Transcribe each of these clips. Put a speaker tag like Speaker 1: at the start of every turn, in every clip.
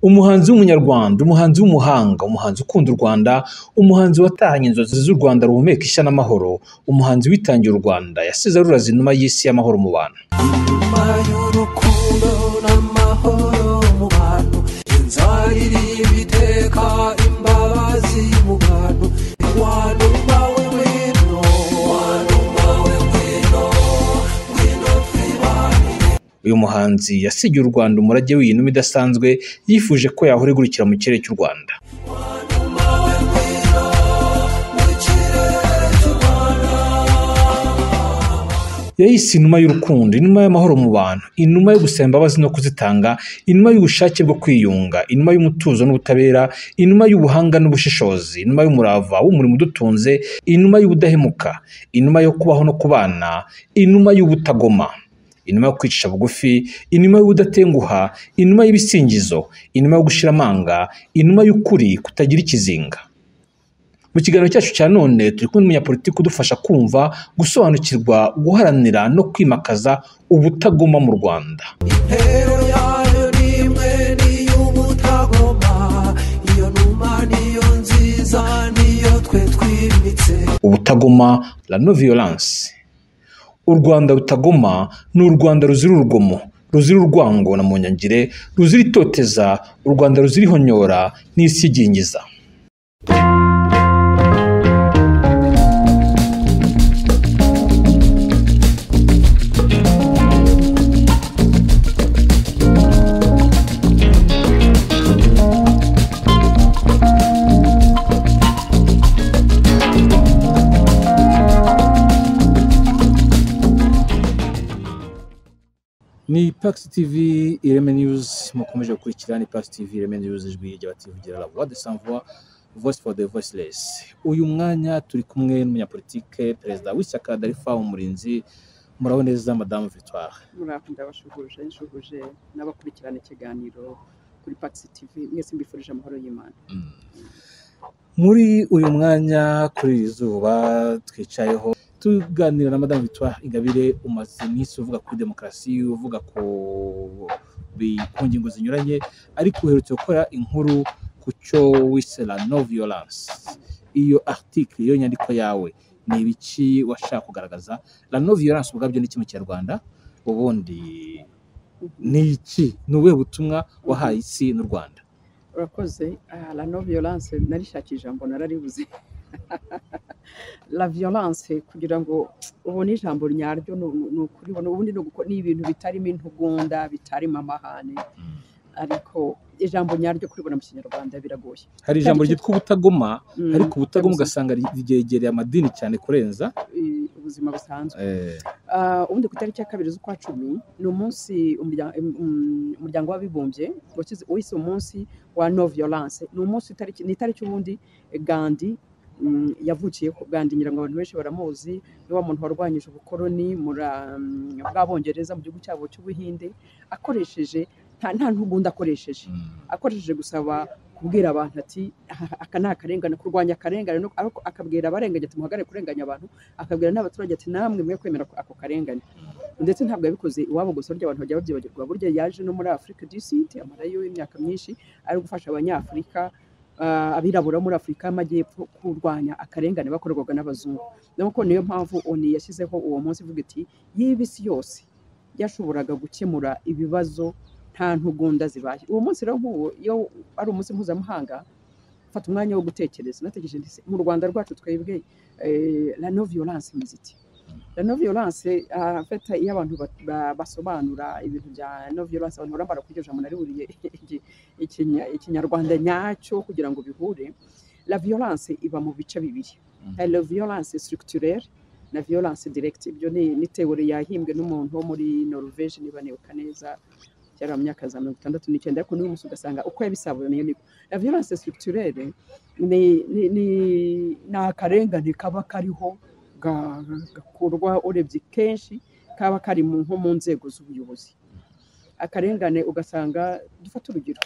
Speaker 1: Umuhanzi w'umunyarwanda, umuhanzi w'umuhanga, umuhanzi ukunda u Rwanda, umuhanzi watahanye inzozi z'u Rwanda ruhumeka ishya n'amahoro, umuhanzi witangiye u Rwanda, yasize aruraza inuma y'isi y'amahoro mu bantu.
Speaker 2: Inuma y'urukundo n'amahoro mu bantu, inzaririmba iteka imbabazi mu bantu, wanuma we ngwino, wanuma we ngwino, ngwino twibanire.
Speaker 1: Uyu muhanzi yasigiye u Rwanda umurage w'iyi numa idasanzwe, yifuje ko yahora igurukira mu kirere cy'u Rwanda.
Speaker 2: Wanuma we ngwino, mu kirere cy'u Rwanda.
Speaker 1: Yayise inuma y'urukundo, inuma y'amahoro mu bantu, inuma yo gusaba imbabazi no kuzitanga, inuma y'ubushake bwo kwiyunga, inuma y'umutuzo n'ubutabera, inuma y'ubuhanga n'ubushishozi, inuma y'umurava w'umurimo udutunze, inuma y'ubudahemuka, inuma yo kubaho no kubana, inuma y'ubutagoma, inuma yo kwicisha bugufi, inuma y'ubudatenguha, inuma y'ibisingizo, inuma yo gushira amanga, inuma y'ukuri kutagira ikizinga. Mu kiganiro cyacu cya none turi kumwe n'umunyapolitiki udufasha kumva, gusobanukirwa, guharanira no kwimakaza ubutagoma mu Rwanda.
Speaker 2: Intero yayo ni imwe ni iy'ubutagoma, iyo numa niyo nziza niyo twe twimitse.
Speaker 1: Ubutagoma, la non violence. U Rwanda rutagoma ni u Rwanda ruzira urugomo, ruzira urwango na munyangire, ruzira itoteza, u Rwanda ruzira ihonyora n'isigingiza. Ni Pax TV Ireme News mukomeje gukurikira, ni Pax TV Ireme News, ijwi ry'abativugira, la voix de sans voix, voice for the voiceless. Uyu mwanya turi kumwe n'umunyapolitike, perezida w'ishyaka Darifa Umurinzi, muraho neza Madame Victoire?
Speaker 3: Muraho, ndabashuhuje, nshuhuje n'abakurikirana ikiganiro kuri Pax TV mwese, mbifurije amahoro y'Imana.
Speaker 1: Muri uyu mwanya kuri iri zuba twicayeho tuganira na Madame Victoire Ingabire, umaze iminsi uvuga kuri demokarasi, uvuga ku ngingo zinyuranye, ariko uherutse gukora inkuru ku cyo wise la non violence. Iyo article, iyo nyandiko yawe, ni ibiki washaka kugaragaza? La non violence ubwabyo ni iki mu Kinyarwanda? Ubundi ni iki? Ni ubuhe butumwa wahaye isi n'u Rwanda?
Speaker 3: Urakoze. La non violence, narishakiye ijambo nararibuze. La violence, kugira ngo ubone ijambo nyaryo ni ukuribona ubundi ni ibintu bitarimo intugunda, bitarimo amahane, ariko ijambo nyaryo kuribona mu Kinyarwanda biragoye.
Speaker 1: Hari ijambo ryitwa ubutagoma, ariko ubutagoma
Speaker 3: Ubutagoma.
Speaker 1: ugasanga ryegereye amadini cyane kurenza
Speaker 3: Ubuzima busanzwe. Ubundi ku itariki ya 2 z'ukwa 10 ni umunsi umuryango w'abibumbye wise umunsi wa non violence. Ni umunsi itariki, ni itariki ubundi Gandhi yavukiyeho. Gandhi ngira ngo abantu benshi baramuzi, ni wa muntu warwanyije ubukoloni bw'Abongereza mu gihugu cyabo cy'Ubuhinde, akoresheje nta ntugunda, akoresheje gusaba kubwira abantu ati aka ni akarengane, kurwanya akarengane, ariko akabwira abarenganya ati muhagarare kurenganya abantu, akabwira n'abaturage ati namwe mwe kwemera ako karengane. Ndetse ntabwo yabikoze iwabo gusa, burya abantu bajya babyibagirwa, burya yaje no muri Afrique du Sud amarayo imyaka myinshi ari gufasha Abanyafurika, abirabura muri Afurika y'Amajyepfo kurwanya akarengane bakorerwaga n'abazungu. Nuko niyo mpamvu ONU yashyizeho uwo munsi ivuga iti yiba isi yose yashoboraga gukemura ibibazo nta ntugunda zibaye. Uwo munsi rero nk'uwo iyo ari umunsi mpuzamahanga, fata umwanya wo gutekereza. Natekereje nti mu Rwanda rwacu twebwe la non violence imeze ite? La non violence, en fait, iyo abantu basobanura ibintu bya non violence, abantu barambara kuri iryo jambo nariburiye Ikinyarwanda nyacyo kugira ngo bihure. La violence iba mu bice bibiri. Hari la violence structurelle na violence directe. Ibyo ni théorie yahimbwe n'umuntu wo muri Norvège, niba nibuka neza cyari mu myaka za 69, ariko n'uyu munsi ugasanga uko yabisobanuye niko. La violence structurelle ni akarengane kaba kariho gakorwa urebye kenshi kaba kari nko mu nzego z'ubuyobozi. Akarengane ugasanga, dufate urugero,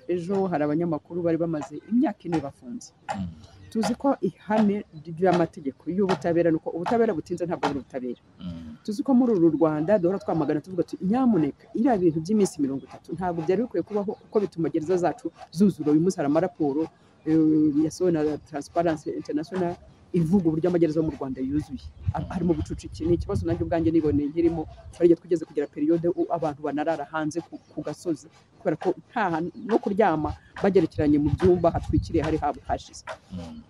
Speaker 3: ejo hari abanyamakuru bari bamaze imyaka 4 bafunze. Tuzi ko ihame ry'amategeko y'ubutabera nuko ubutabera butinze ntabwo ari ubutabera. Tuzi ko muri uru Rwanda duhora twamagana tuvuga tuti nyamuneka iriya bintu by'iminsi 30 ntabwo byari bikwiye kubaho, kuko bituma gereza zacu zuzura. Uyu munsi hari amaraporo yasohowe na Transparency International ivuga uburyo amagereza yo mu Rwanda yuzuye, harimo ubucucike. Ni ikibazo nanjye ubwanjye niboneye nkirimo, hari igihe twigeze kugera période abantu banarara hanze ku gasozi kubera ko nta no kuryama, bagerekeranye mu byumba hatwikiriye, hari habo hashize.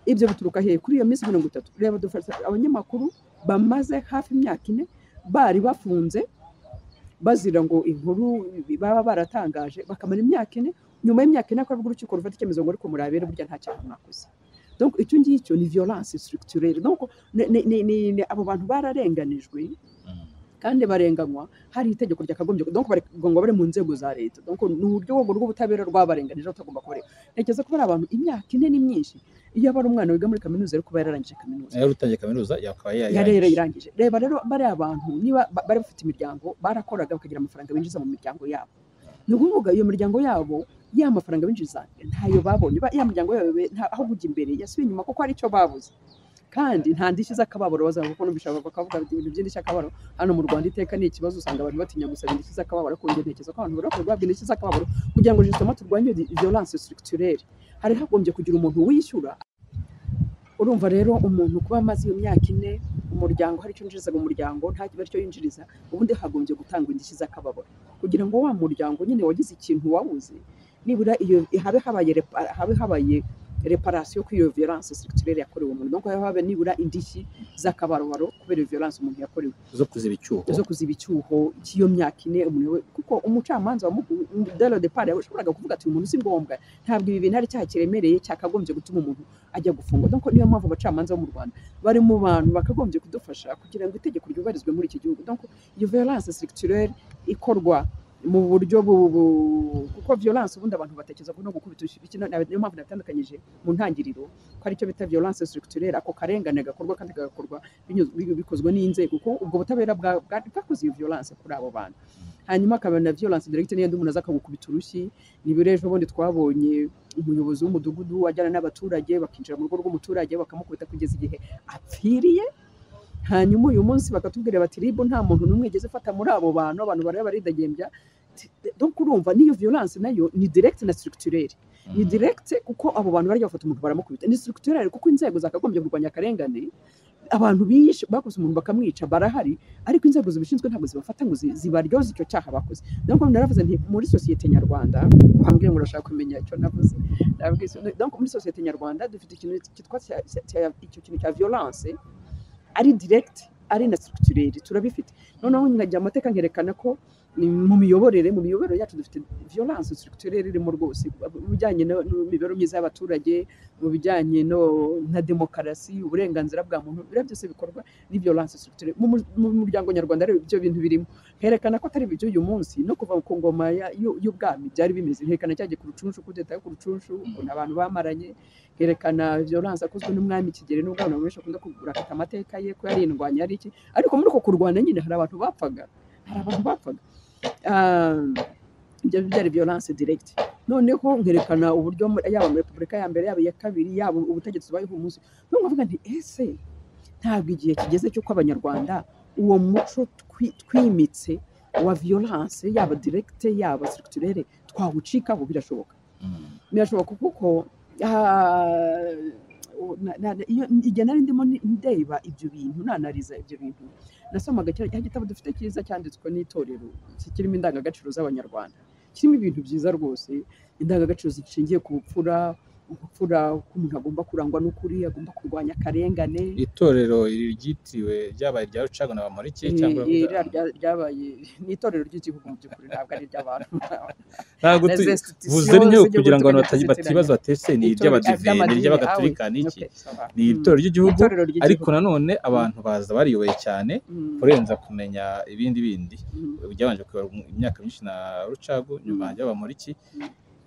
Speaker 3: Ibyo bituruka hehe kuri iyo minsi 30? Reba dufasha abanyamakuru bamaze hafi imyaka 4 bari bafunze bazira ngo inkuru baba baratangaje, bakamara imyaka 4. Nyuma y'imyaka 4 akaba urukiko rufata icyemezo ngo ariko murabere burya nta cyaha mwakoze. Donc icyo ngicyo ni violence structurelle. Donc ni abo bantu bararenganijwe kandi barenganywa hari itegeko ryakagombye, donc barenganywa bari mu nzego za leta. Donc ni uburyo rw'ubutabera rwabarenganije rutagomba kubareka. Ntekereza ko bari abantu, imyaka 4 ni myinshi. Iyo aba ari umwana wiga muri kaminuza ariko yararangije kaminuza,
Speaker 1: yari utangiye kaminuza yakaba
Speaker 3: yari yarayirangije. Reba rero bariya abantu niba bari bafite imiryango, barakoraga bakagira amafaranga binjiza mu miryango yabo. Ni ukuvuga iyo miryango yabo ya mafaranga binjiza ntayo babonye, ya miryango yabo aho kujya imbere yasubiye inyuma kuko hari icyo babuze. Kandi nta ndishyi z'akababaro bazavuga, kuko numvisha bakavuga ibintu by'indishyi y'akababaro. Hano mu Rwanda iteka ni ikibazo, usanga abantu batinya gusaba indishyi z'akababaro. Ariko njye ntekereza ko abantu bakwiye guhabwa indishyi z'akababaro kugira ngo justement turwanye violence structurelle. Hari hagombye kugira umuntu wishyura. Urumva rero umuntu kuba amaze iyo myaka 4, umuryango hari icyo yinjirizaga umuryango nta kiba icyo yinjiriza, ubundi hagombye gutangwa indishyi z'akababaro kugira ngo wa muryango nyine wagize ikintu wawuze, nibura iyo habe habaye réparation kuri iyo violence structurelle yakorewe umuntu. Donc habe nibura indishyi z'akababaro kubera iyo violence umuntu yakorewe,
Speaker 1: zo kuziba icyuho,
Speaker 3: zo kuziba icyuho cy'iyo myaka 4 umuntu we. Kuko umucamanza dès le départ yashoboraga kuvuga ati uyu muntu si ngombwa, ntabwo ibi bintu ari icyaha kiremereye cyakagombye gutuma umuntu ajya gufungwa. Donc niyo mpamvu abacamanza bo mu Rwanda bari mu bantu bakagombye kudufasha kugira ngo itegeko ryubahirizwe muri iki gihugu. Donc iyo violence structurelle ikorwa mu buryo kuko violence ubundi abantu batekereza ko no gukubita iki, niyo mpamvu natandukanyije mu ntangiriro ko aricyo bita violence structurelle, ako karengane gakorwa kandi kagakorwa bikozwe n'inzego, kuko ubwo butabera bwakoze iyo violence kuri abo bantu. Hanyuma akaba na violence directe, niyo umuntu aza akagukubita urushyi. Nibura ejo bundi twabonye umuyobozi w'umudugudu ajyana n'abaturage bakinjira mu rugo rw'umuturage bakamukubita kugeza igihe apfiriye. Hanyuma uyu munsi bakatubwira bati RIB nta muntu n'umwe igeze ifata muri abo bantu, abantu baraba baridegembya. Donc urumva n'iyo violence nayo ni direct na structurelle. Ni direct kuko abo bantu barya bafata umuntu baramukubita, ni structurelle kuko inzego zakagombye kurwanya akarengane, abantu bishe bakoze umuntu bakamwica barahari, ariko inzego zibishinzwe ntabwo zibafata ngo zibaryoze icyo cyaha bakoze. Donc naravuze nti muri sosiyete nyarwanda, wambwiye ngo urashaka kumenya icyo navuze, nabwiye donc muri sosiyete nyarwanda dufite ikintu cyitwa icyo kintu cya violence ari direct ari na structurelle, turabifite. Noneho nkajya amateka nkerekana ko mu miyoborere yacu dufite violence structurelle irimo rwose, mu bijyanye n'imibereho myiza y'abaturage, mu bijyanye na demokarasi, uburenganzira bwa muntu, biriya byose bikorwa ni violence structurelle mu muryango nyarwanda. Rero ibyo bintu birimo, nkerekana ko atari ibyo uyu munsi, no kuva ku ngoma y'ubwami byari bimeze. Nkerekana cyagiye ku Rucunshu, kudeta yo ku Rucunshu, ukuntu abantu bamaranye, nkerekana violence akozwe n'umwami Kigeli, n'ubwo abantu benshi bakunda kurakata amateka ye ko yari indwanyi ari iki, ariko muri uko kurwana nyine hari abantu bapfaga, hari abantu bapfaga. Ibyo byari violence directe. Noneho nkerekana uburyo yaba muri repubulika ya mbere, yaba iya kabiri, yaba ubutegetsi bubayeho umunsi. Noneho nkavuga nti ese ntabwo igihe kigeze cy'uko abanyarwanda uwo muco twimitse wa violence, yaba directe yaba structurelle, twawucikaho? Birashoboka, birashoboka, kuko iyo igihe nari ndimo ndeba ibyo bintu, nanariza ibyo bintu, nasomaga cya gitabo dufite cyiza cyanditswe n'itorero kirimo indangagaciro z'abanyarwanda, kirimo ibintu byiza rwose, indangagaciro zishingiye ku bupfura, ubupfura ko umuntu agomba kurangwa n'ukuri, agomba kurwanya akarengane.
Speaker 1: Itorero iri ryitiriwe ryabaye irya Rucagu na Bamporiki cyangwa
Speaker 3: Iriya ryabaye ni itorero ry'igihugu mu by'ukuri, ntabwo ari iry'abantu.
Speaker 1: Ntabwo
Speaker 3: Les institutions
Speaker 1: tuvuze ntyo
Speaker 3: z'igihugu
Speaker 1: kugira ngo abantu
Speaker 3: tukajya
Speaker 1: batibaza bati ese ni
Speaker 3: Itorero
Speaker 1: iry'abadive, ni
Speaker 3: ry'amadini,
Speaker 1: iry'abagatolika, ni iki?
Speaker 3: Okay, ça va.
Speaker 1: Ni itorero ry'igihugu,
Speaker 3: Itorero ry'igihugu.
Speaker 1: Ariko nanone abantu baza bariyoboye cyane kurenza kumenya ibindi bindi. Byabanje kuyobora imyaka myinshi na Rucagu, nyuma hajya Bamporiki,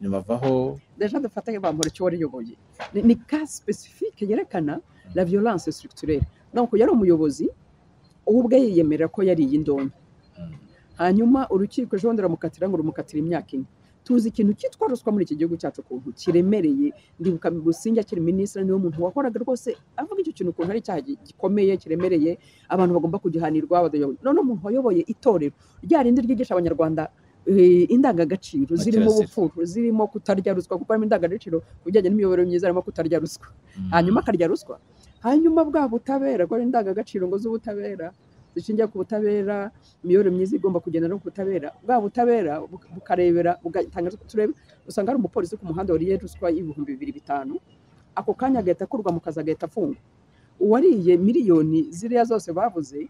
Speaker 1: nyuma avaho.
Speaker 3: Déjà dufate Bamporiki wariyoboye, ni cas spécifique yerekana la violence structurelle. Donc yari umuyobozi, ubu ubwe yiyemera ko yariye indonke, hanyuma urukiko ejo bundi ruramukatira ngo rumukatira imyaka 4. Tuzi ikintu cyitwa ruswa muri iki gihugu cyacu ukuntu kiremereye. Ndibuka Busingye akiri minisitiri, niwe muntu wahoraga rwose avuga icyo kintu ukuntu ari icyaha gikomeye kiremereye, abantu bagomba kugihanirwa. None umuntu wayoboye itorero rya rindi ryigisha Abanyarwanda indangagaciro zirimo ubupfura, zirimo kutarya ruswa, kuko harimo indangagaciro ku bijyanye n'imiyoborere myiza, harimo kutarya ruswa, hanyuma akarya ruswa, hanyuma bwa butabera, bwa indangagaciro ngo z'ubutabera zishingiye ku butabera, imiyoborere myiza igomba kugenda no ku butabera, bwa butabera bukarebera bugatanga. Turebe, usanga hari umupolisi ku muhanda wariye ruswa y'2,500, ako kanya agahita akurwa mu kazi, agahita afungwa. Uwariye miliyoni ziriya zose bavuze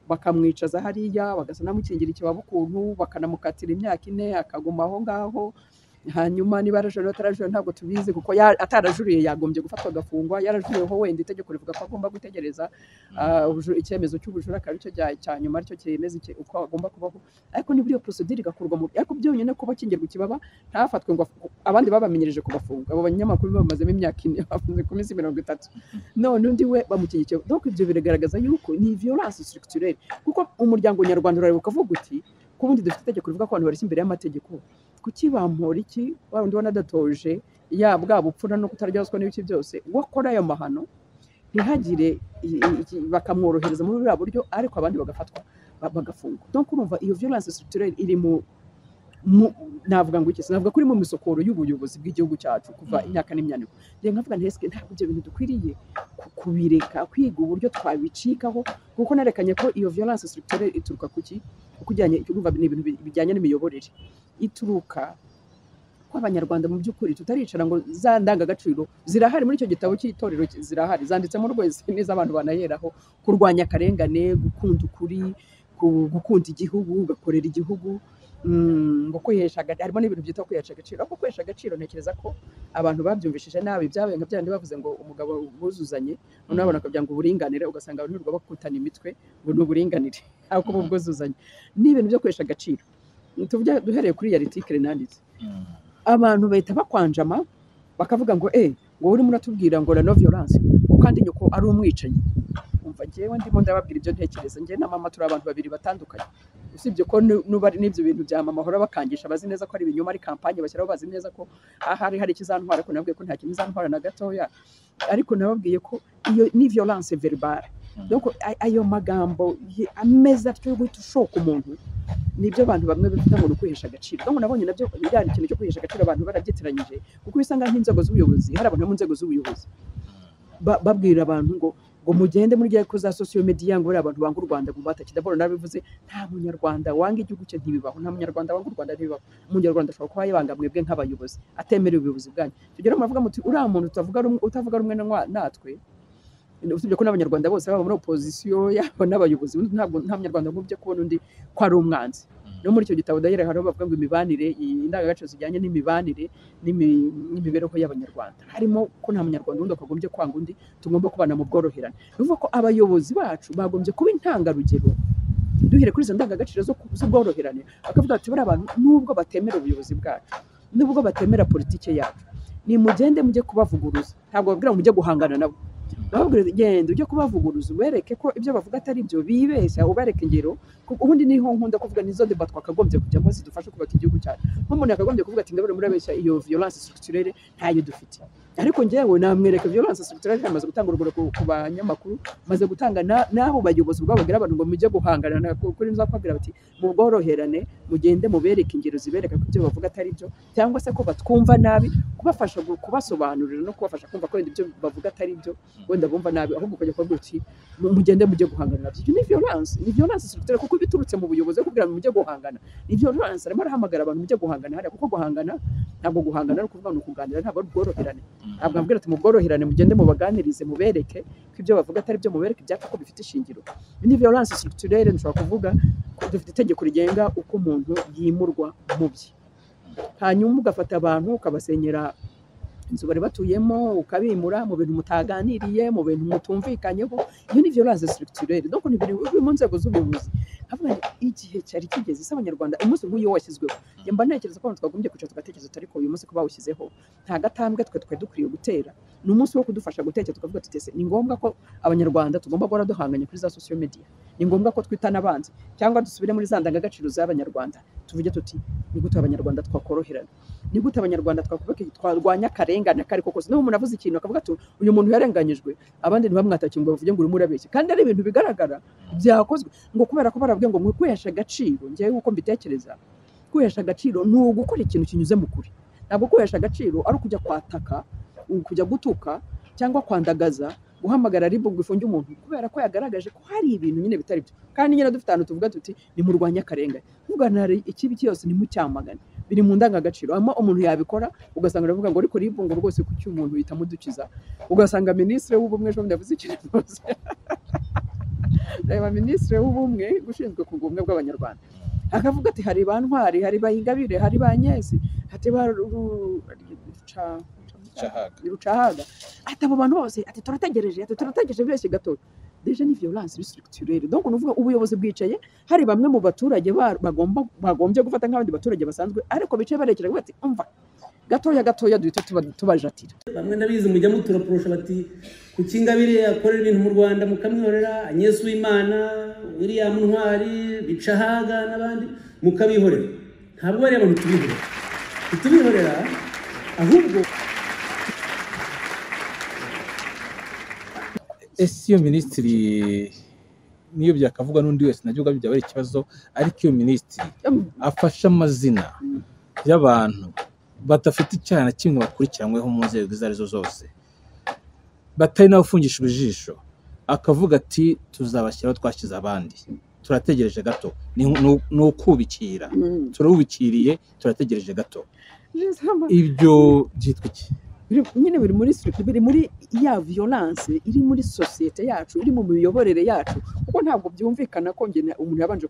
Speaker 3: bakamwicaza hariya, bagasa n'amukingira ikibaba ukuntu, bakanamukatira imyaka 4 akaguma aho ngaho. Hanyuma niba yarajuriye atarajuriye ntabwo tubizi, kuko atarajuriye yagombye gufatwa agafungwa, yarajuriyeho wenda itegeko rivuga ko agomba gutegereza icyemezo cy'ubujura akaba aricyo cya nyuma, aricyo cyemeza uko agomba kubaho. Ariko nibura iyo procedure igakorwa mu, ariko byonyine kuba akingirwa ikibaba ntafatwe ngo abandi babamenyereje kubafunga, abo banyamakuru bamazemo imyaka 4 bafunze ku minsi 30, none undi we bamukingiye. Donc ibyo biragaragaza yuko ni violence structurelle, kuko umuryango nyarwanda urareba ukavuga uti ko ubundi dufite itegeko rivuga ko abantu bareshya imbere y'amategeko, kuki bampora iki wa wundi wanadatoje ya bwa bupfura no kutarya ruswa n'ibiki byose, wakora ayo mahano ntihagire bakamworohereza muri buriya buryo, ariko abandi bagafatwa bagafungwa. Donc urumva iyo violence structurelle iri mu navuga ngo iki, sinavuga ko iri mu misokoro y'ubuyobozi bw'igihugu cyacu kuva imyaka n'imyaniko. Njye nkavuga nti eske ntabwo ibyo bintu dukwiriye kubireka, kwiga uburyo twabicikaho, kuko narekanye ko iyo violence structurelle ituruka kuki, kujyanye urumva ni ibintu bijyanye n'imiyoborere, ituruka ko Abanyarwanda mu by'ukuri tutaricara ngo za ndangagaciro zirahari muri icyo gitabo cy'itorero, zirahari zanditsemo rwose neza, abantu banaheraho kurwanya akarengane, gukunda ukuri, gukunda igihugu, ugakorera igihugu, ngo kwihesha agaciro. Harimo n'ibintu byitwa kwihesha agaciro, ariko kwihesha agaciro ntekereza ko abantu babyumvishije nabi. Byabaye nka byandi bavuze ngo umugabo buzuzanye, noneho abantu bakagira ngo uburinganire, ugasanga abantu birirwa bakutana imitwe ngo ni uburinganire aho kuba ubwuzuzanye. Ni ibintu byo kwihesha agaciro. Tuvuge duhereye kuri iyi article nanditse, abantu bahita bakwanjama bakavuga ngo ngo urimo uratubwira ngo la non violence, ngo kandi nyoko ari umwicanyi. Umva, njyewe ndimo ndababwira ibyo ntekereza. Njye na mama turi abantu babiri batandukanye, usibye ko nuba ari n'ibyo bintu bya mama ahora bakangisha, bazi neza ko ari ibinyoma, ari kampanye bashyiraho, bazi neza ko ahari hari ikizantwara, ariko nababwiye ko nta kintu izantwara na gatoya. Ariko nababwiye ko iyo ni violence verbale. Donc ayo magambo ameze atyo yo guhita ushoka umuntu, nibyo abantu bamwe bifite ngo ni ukwihesha agaciro. Donc nabonye nabyo biriya ikintu cyo kwihesha agaciro abantu barabyitiranyije, kuko usanga nk'inzego z'ubuyobozi, hari abantu bo mu nzego z'ubuyobozi babwira abantu ngo mugende muri ko za social media, ngo bariya abantu banga u Rwanda, ngo batakida. Bora nabivuze, nta munyarwanda wanga igihugu cye, ntibibaho. Nta munyarwanda wanga u Rwanda, ntibibaho. Umunyarwanda ashobora kuba yabanga mwebwe nk'abayobozi, atemerewe ubuyobozi bwanyu. Tugera muravuga muti uriya muntu utavuga rumwe, utavuga rumwe natwe, usibye ko n'Abanyarwanda bose baba muri opposition, yaba n'abayobozi, ntabwo nta munyarwanda ngubye kubona undi ko ari umwanzi. No muri icyo gitabo dayire hariho bavuga ngo imibanire, indangagaciro zijyanye n'imibanire n'imibereho y'Abanyarwanda, harimo ko nta munyarwanda wundi akagombye kwanga undi, tugomba kubana mu bworoherane. Ni ukuvuga ko abayobozi bacu bagombye kuba intangarugero, duhere kuri izo ndangagaciro z'ubworoherane, bakavuga bati bariya bantu nubwo batemera ubuyobozi bwacu, nubwo batemera politike yacu, nimugende mujye kubavuguruza. Ntabwo babwira ngo mujye guhangana nabo, bababwira genda ujye kubavuguruza, ubereke ko ibyo bavuga atari byo, bibeshya, ubereke ingero. Kuko ubundi niho nkunda kuvuga nizo débat twakagombye kujyamo zidufasha kubaka igihugu cyacu. Nk'umuntu yakagombye kuvuga ati ngabire murabeshya, iyo violence structurelle ntayo dufite, ariko njyewe namwereka violence structurelle. Maze gutanga urugero ku banyamakuru, maze gutanga n'abo bayobozi ubwabo babwira abantu ngo mujye guhangana kuri nza kubabwira bati mu bworoherane, mugende mubereke ingero zibereka ko ibyo bavuga atari byo, cyangwa se ko batwumva nabi, kubafasha kubasobanurira no kubafasha kumva ko wenda ibyo bavuga atari byo, wenda bumva nabi, ahubwo ukajya kubabwira uti mugende mujye guhangana nabyo. Ibyo ni violence, ni violence structurelle, kuko biturutse mu buyobozi. Kubwira ngo mujye guhangana ni violence, arimo arahamagara abantu mujye guhangana hariya, kuko guhangana ntabwo guhangana ari ukuvuga ngo ni ukuganira, ntabwo ari ubworoherane. Ntabwo ambwira ati mubworoherane, mugende mubaganirize, mubereke ko ibyo bavuga atari byo, mubereke ibyacu ko bifite ishingiro. Ni violence structurelle. Nshobora kuvuga ko dufite itegeko rigenga uko umuntu yimurwa mu bye, hanyuma ugafata abantu ukabasenyera inzu bari batuyemo, ukabimura mu bintu mutaganiriye, mu bintu mutumvikanyeho. Iyo ni violence structurelle. Donc ni ibintu biri mu nzego z'ubuyobozi. Nkavuga nti igihe cyari kigeze se Abanyarwanda, umunsi nk'uyu washyizweho, njye mba ntekereza ko abantu twagombye kwicara tugatekereza, ariko uyu munsi ko bawushyizeho, nta gatambwe twe twari dukwiriye gutera? Ni umunsi wo kudufasha gutekereza, tukavuga tuti ese ni ngombwa ko Abanyarwanda tugomba guhora duhanganye kuri za social media? Ni ngombwa ko twitana abanzi, cyangwa dusubire muri za ndangagaciro z'Abanyarwanda, tuvuge tuti ni gute Abanyarwanda twakoroherana, ni gute Abanyarwanda twakubaka, twarwanya akarengane ako ariko kose. Niba umuntu avuze ikintu akavuga ati uyu muntu yarenganyijwe, abandi ntibamwatakiye ngo bavuge ngo urimo urabeshya, kandi ari ibintu bigaragara byakozwe, ngo kubera ko barabwiye ngo kwihesha agaciro. Njyewe uko mbitekereza, kwihesha agaciro ni ugukora ikintu kinyuze mu kuri. Ntabwo kwihesha agaciro ari ukujya kwataka, kujya gutuka cyangwa kwandagaza, guhamagara RIB ngo ifunge umuntu kubera ko yagaragaje ko hari ibintu nyine bitari byo. Kandi nyine dufite ahantu tuvuga tuti nimurwanye akarengane, mugana ikibi cyose nimucyamagane, biri mu ndangagaciro. Hanyuma umuntu yabikora ugasanga aravuga ngo ariko RIB ngo rwose kuki umuntu itamudukiza. Ugasanga minisitiri w'ubumwe ejo bundi yavuze ikintu rwose, reba minisitiri w'ubumwe ushinzwe kunga ubumwe bw'Abanyarwanda akavuga ati hari ba Ntwari, hari ba Ingabire, hari ba Nyesi, ati ba Rucahaga, ati abo bantu bose ati turategereje, ati turategereje bese gatoya. Déjà ni violence structurelle. Donc nuvuga ubuyobozi bwicaye, hari bamwe mu baturage bagombye gufata nk'abandi baturage basanzwe, ariko bicaye barekera bati umva gatoya gatoya duhita tubajatira.
Speaker 4: Bamwe ndabizi mujya muturaprosha bati kuki Ingabire akorera ibintu mu Rwanda mukamwihorera, Agnes Uwimana, William Ntwari, Bicahaga n'abandi mukabihorera. Ntabwo bari abantu tubihorera, tubihorera ahubwo.
Speaker 1: Ese iyo minisitiri niyo byakavugwa n'undi wese nabyo ubwabyo byaba ari ikibazo, ariko iyo minisitiri afashe amazina y'abantu badafite icyaha na kimwe bakurikiranyweho mu nzego izo arizo zose, batari n'abafungisha ijisho, akavuga ati tuzabashyiraho twashyize abandi, turategereje gato, ni ukubikira, turubikiriye, turategereje gato, ibyo byitwa iki?
Speaker 3: Nyine biri muri structure, biri muri ya violence iri muri societe yacu, iri mu miyoborere yacu, kuko ntabwo byumvikana ko nge umuntu yabanje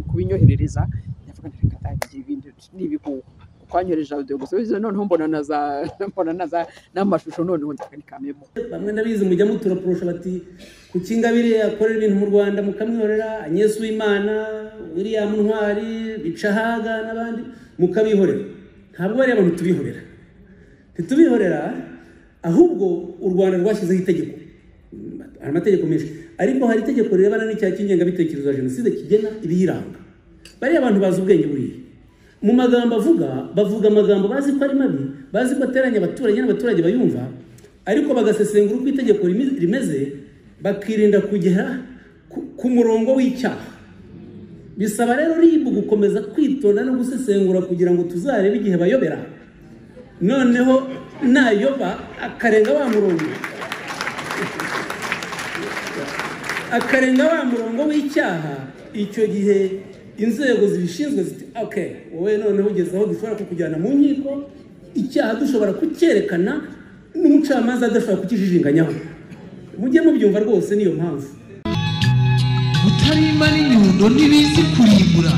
Speaker 3: kubinyoherereza, ndavuga nti reka ndagiye ibindi n'ibihuha, kuko anyohereje audio gusa, noneho mbona naza n'amashusho, noneho ndavuga ni kamemo.
Speaker 4: Bamwe ndabizi mujya muturaprosha bati kuki Ingabire akorera ibintu mu Rwanda mukamwihorera, Agnes Uwimana, William Ntwari, Bicahaga n'abandi mukabihorera. Ntabwo bari abantu tubihorera, titubihorera, ahubwo u Rwanda rwashyizeho itegeko, hari amategeko menshi, ariko hari itegeko rirebana n'icyaha cy'ingengabitekerezo ya jenoside kigena ibiyiranga. Bariya abantu bazi ubwenge buriya, mu magambo avuga, bavuga amagambo bazi ko ari mabi, bazi ko ateranya abaturage n'abaturage bayumva, ariko bagasesengura uko itegeko rimeze, bakirinda kugera ku murongo w'icyaha. Bisaba rero RIB gukomeza kwitonda no gusesengura kugira ngo tuzarebe igihe bayobera, noneho nayoba akarenga wa murongo, akarenga wa murongo w'icyaha, icyo gihe inzego zibishinzwe ziti okay, wowe noneho ugeze aho dushobora kukujyana mu nkiko, icyaha dushobora kucyerekana n'umucamanza adashobora kukijijinganyaho. Mujye mubyumva rwose, niyo mpamvu.
Speaker 2: Utarima n'inyundo ntibizi kurimbura,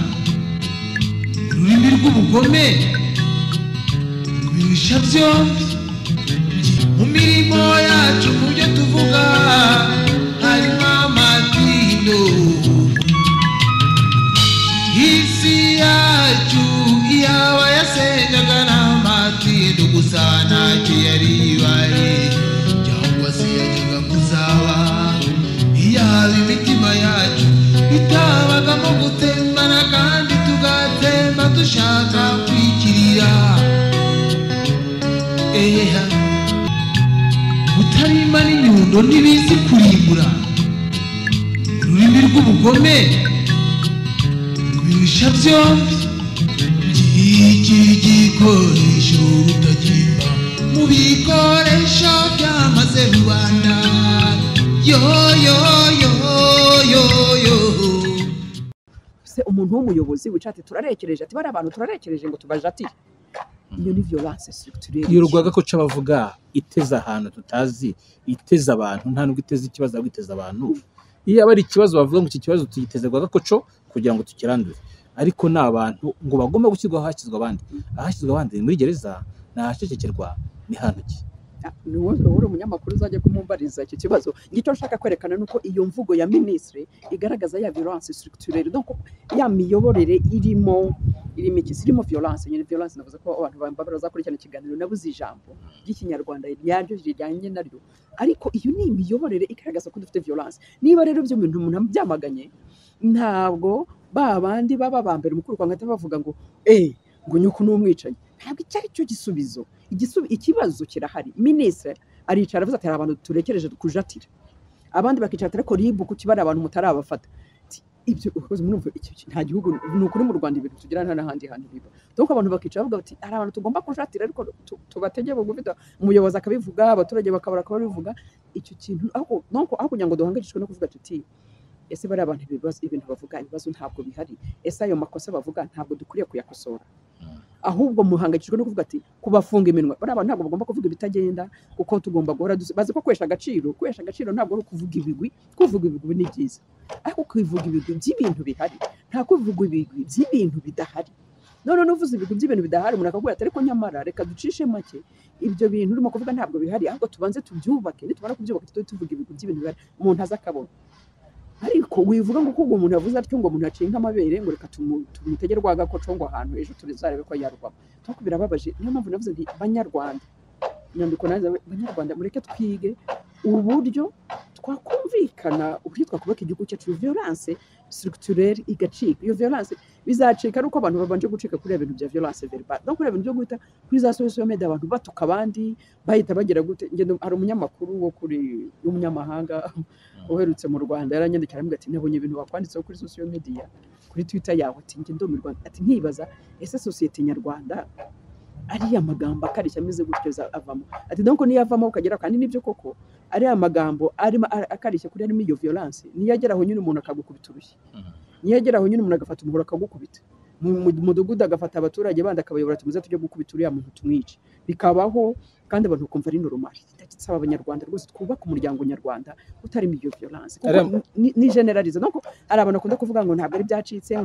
Speaker 2: ururimi rw'ubugome rubisha byombi. Mu mirimo yacu, mu byo tuvuga harimo amatindo. Isi yacu iyaba yasengaga n'amatindo gusa ntacyo yari ibaye, cyangwa se yajyaga kuzaba. Iyaba imitima yacu itabagamo gutembana kandi tugatemba dushaka kwikirira. Eha utarima n'inyundo ntibizi kurimbura, ururimi rw'ubugome rubisha byombi. Iki gikoresho rutagimba mu bikoresho byamaze rubanda, yo yo yo yo yo.
Speaker 3: Se umuntu w'umuyobozi wicaye ati turarekereje, ati bari abantu turarekereje ngo tubajatire, iyo ni violence structurelle.
Speaker 1: Iyo rwaga ko cabavuga iteza ahantu tutazi, iteza abantu, nta nubwo iteza ikibazo, ahubwo iteza abantu. Iyo aba ari ikibazo bavuga ngo iki kibazo tugiteze rwaga ko kugira ngo tukirandure, ariko ni abantu ngo bagomba gushyirwa ahashyizwe abandi. Ahashyizwe abandi ni muri gereza, ni ahashecekerwa, ni hantu ki?
Speaker 3: Ni wowe uri umunyamakuru uzajya kumumbariza icyo kibazo. Icyo nshaka kwerekana ni uko iyo mvugo ya minisitiri igaragaza ya violence structurelle, donc ya miyoborere irimo iki? Irimo violence nyine. Violence, navuze ko abantu bazakurikirana ikiganiro, nabuze ijambo ry'Ikinyarwanda ryaryo rijyanye naryo, ariko iyo ni imiyoborere igaragaza ko dufite violence. Niba rero ibyo bintu umuntu abyamaganye, ntabwo ba bandi baba ba mbere mukuru kwanga bavuga ngo ngo nyoko ni umwicanyi, ntabwo icyo ari cyo gisubizo. Ikibazo kirahari. Minisitiri aricara avuze ati hari abantu turekereje kujatira, abandi bakicara ati ariko RIB kuki bari abantu mutarabafata? Ati, ibyo ukoze murumva nta gihugu, ni ukuri mu Rwanda ibintu tugira nta n'ahandi hantu biba. Donc abantu bakicara bavuga bati hari abantu tugomba kujatira, ariko tubatege bugufi. Umuyobozi akabivuga, abaturage bakabara bakabivuga icyo kintu. Aho donc aho kugira ngo duhangayikishwe no kuvuga tuti ese bariya abantu ibibazo, ibintu bavuga, ibibazo ntabwo bihari, ese ayo makosa bavuga ntabwo dukwiriye kuyakosora? Ahubwo muhangayikishijwe no kuvuga ati kubafunga iminwa, bariya abantu ntabwo bagomba kuvuga ibitagenda, kuko tugomba guhora bazi ko kwesha agaciro, kwesha agaciro ntabwo ari ukuvuga ibigwi. Kuvuga ibigwi ni byiza, ariko kuvuga ibigwi by'ibintu bihari, nta kuvuga ibigwi by'ibintu bidahari. None uvuze ibigwi by'ibintu bidahari, umuntu akakubwira ati ariko nyamara reka ducishe make, ibyo bintu urimo kuvuga ntabwo bihari, ahubwo tubanze tubyubake, nitumara kubyubaka tujye tuvuga ibigwi by'ibintu bihari, umuntu aza akabona. Ariko wivuga ngo kuko umuntu yavuze atyo ngo umuntu yaciye nk'amabere, ngo reka tumutege rwagakoco ngo ahantu ejo tuzarebe ko yarwamo. Donc birababaje. Niyo mpamvu navuze nti Banyarwanda, inyandiko nazo, Banyarwanda mureke twige uburyo twakumvikana, uburyo twakubaka igihugu cyacu, iyo violence structurelle igacika. Iyo violence bizacika ari uko abantu babanje gucika kuri ibintu bya violence verbale, no kuri ibintu byo guhita kuri za social media abantu batuka abandi, bahita bagira gute. Ngendo hari umunyamakuru wo kuri w'umunyamahanga uherutse mu Rwanda yaranyandikira arambwira ati nabonye ibintu wakwanditseho kuri social media, kuri Twitter yawe, ati njye ndumirwa, ati nkibaza ese sosiyete nyarwanda ariya magambo akarishya ameze gutyo avamo? Ati donc niyo avamo ukagera, kandi nibyo koko, ariya magambo arimo akarishya kuri arimo iyo violence, niyo agera aho nyine umuntu akagukubita urushyi, niyo agera aho nyine umuntu agafata umuhoro akagukubita mu mudugudu, agafata abaturage bandi akabayobora, tumuze tujye gukubita uriya muntu tumwice, bikabaho kandi abantu bakumva ari normal. Ndasaba Abanyarwanda rwose twubake umuryango nyarwanda utarimo iyo violence, kuko ni généralisé. Donc hari abantu bakunda kuvuga ngo ntabwo ari byacitse,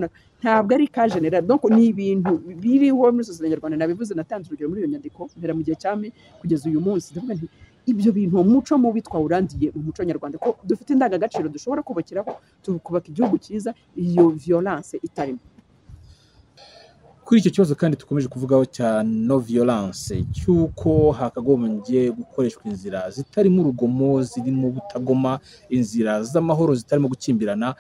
Speaker 3: ntabwo ari cas général. Donc ni ibintu biriho muri sosiyete nyarwanda. Nabivuze, natanze urugero muri iyo nyandiko, mpera mu gihe cyami kugeza uyu munsi, ndavuga nti ibyo bintu, uwo muco mubi twawurandiye mu muco nyarwanda, ko dufite indangagaciro dushobora kubakiraho tukubaka igihugu cyiza iyo violence itarimo.
Speaker 1: Kuri icyo kibazo kandi dukomeje kuvugaho cya non violence, cy'uko hakagombye gukoreshwa inzira zitarimo urugomo, zirimo ubutagoma, inzira z'amahoro zitarimo gukimbirana,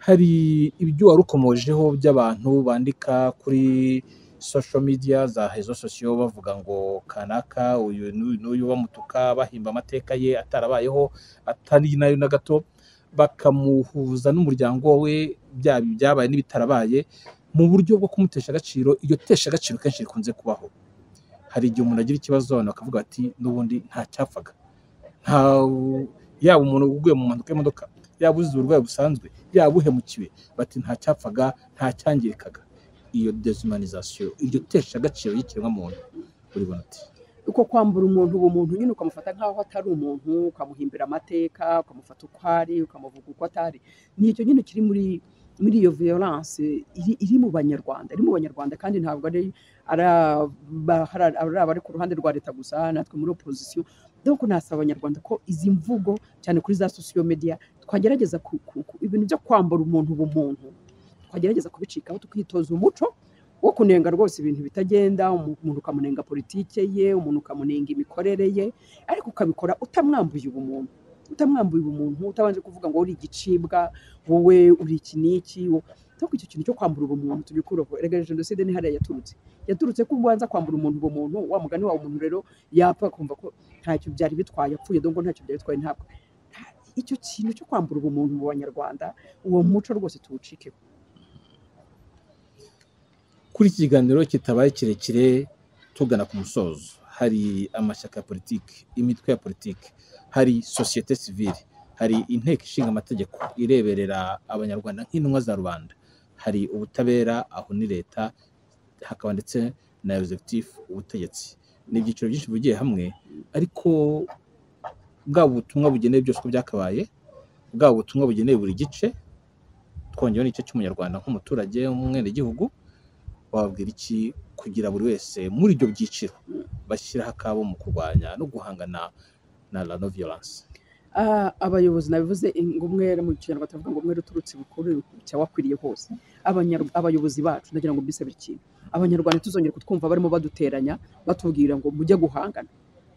Speaker 1: hari ibyo warukomojeho by'abantu bandika kuri social media, za réseaux sociaux, bavuga ngo kanaka uyu n'uyu n'uyu, bamutuka, bahimba amateka ye atarabayeho, atari nayo na gato, bakamuhuza n'umuryango we, byaba ibyabaye n'ibitarabaye, mu buryo bwo kumutesha agaciro. Iryo tesha agaciro kenshi rikunze kubaho. Hari igihe umuntu agira ikibazo, abantu bakavuga bati n'ubundi nta cyapfaga, nta yaba umuntu uguye mu mpanuka y'imodoka, yaba uzize uburwayi busanzwe, yaba uhemukiwe, bati nta cyapfaga, nta cyangirikaga. Iyo déshumanisation, iryo tesha agaciro y'ikiremwamuntu, uribona uti?
Speaker 3: Uko kwambura umuntu ubumuntu nyine, ukamufata nk'aho atari umuntu, ukamuhimbira amateka, ukamufata uko ari, ukamuvuga uko atari, ni icyo nyine kiri muri iyo violence iri mu Banyarwanda, iri mu Banyarwanda. Kandi ntabwo ari abari ku ruhande rwa leta gusa, natwe muri opposition. Donc nasaba Abanyarwanda ko izi mvugo, cyane kuri za social media, twagerageza ibintu byo kwambura umuntu ubumuntu twagerageza kubicikaho, tukitoza umuco wo kunenga rwose ibintu bitagenda. Umuntu ukamunenga politike ye, umuntu ukamunenga imikorere ye, ariko ukabikora utamwambuye ubumuntu, utamwambuye ubumuntu, utabanje kuvuga ngo uri igicibwa, wowe uri iki n'iki. Donc icyo kintu cyo kwambura ubumuntu tubikureho. Erega jenoside ni hariya yaturutse ko ubanza kwambura umuntu ubumuntu. Wa mugani wawe, umuntu rero yapfa kumva ko ntacyo byari bitwaye, apfuye donc ntacyo byari bitwaye. Ntabwo icyo kintu cyo kwambura ubumuntu mu Banyarwanda, uwo muco rwose tuwucikeho.
Speaker 1: Kuri iki kiganiro kitabaye kirekire, tugana ku musozo, hari amashyaka ya politiki, imitwe ya politiki, hari sosiyete sivile, hari Inteko Ishinga Amategeko ireberera Abanyarwanda nk'intumwa za rubanda, hari ubutabera, aho ni leta, hakaba ndetse na executive, ubutegetsi. Ni ibyiciro byinshi bigiye hamwe, ariko bwaba ubutumwa bugenewe byose uko byakabaye, bwaba ubutumwa bugenewe buri gice, twongeyeho n'igice cy'Umunyarwanda nk'umuturage w'umwenegihugu, wababwira iki kugira buri wese muri ibyo byiciro bashyiraho akabo mu kurwanya no guhangana na la non violence?
Speaker 3: Abayobozi nabivuze ngo umwere mu Kinyarwanda tuvuga ngo umwere uturutse bukuru cyawakwiriye hose. Abayobozi bacu ndagira ngo mbisabire ikintu, Abanyarwanda tuzongera kutwumva barimo baduteranya batubwira ngo mujye guhangana,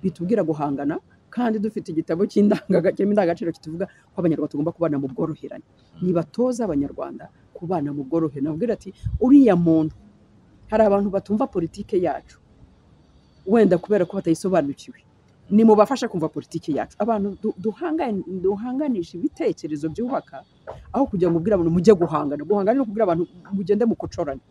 Speaker 3: bitubwira guhangana kandi dufite igitabo cy'indangagaciro indangagaciro kituvuga ko Abanyarwanda tugomba kubana mu bworoherane. Nibatoza Abanyarwanda kubana mu bworoherane, nabwira ati uriya muntu, hari abantu batumva politike yacu wenda kubera ko batayisobanukiwe, ni mubafasha kumva politiki yacu. Abantu duhanganisha ibitekerezo byubaka, aho kugira ngo ubwire abantu mujye guhangana. Guhangana no kubwira abantu mugende mukocorane.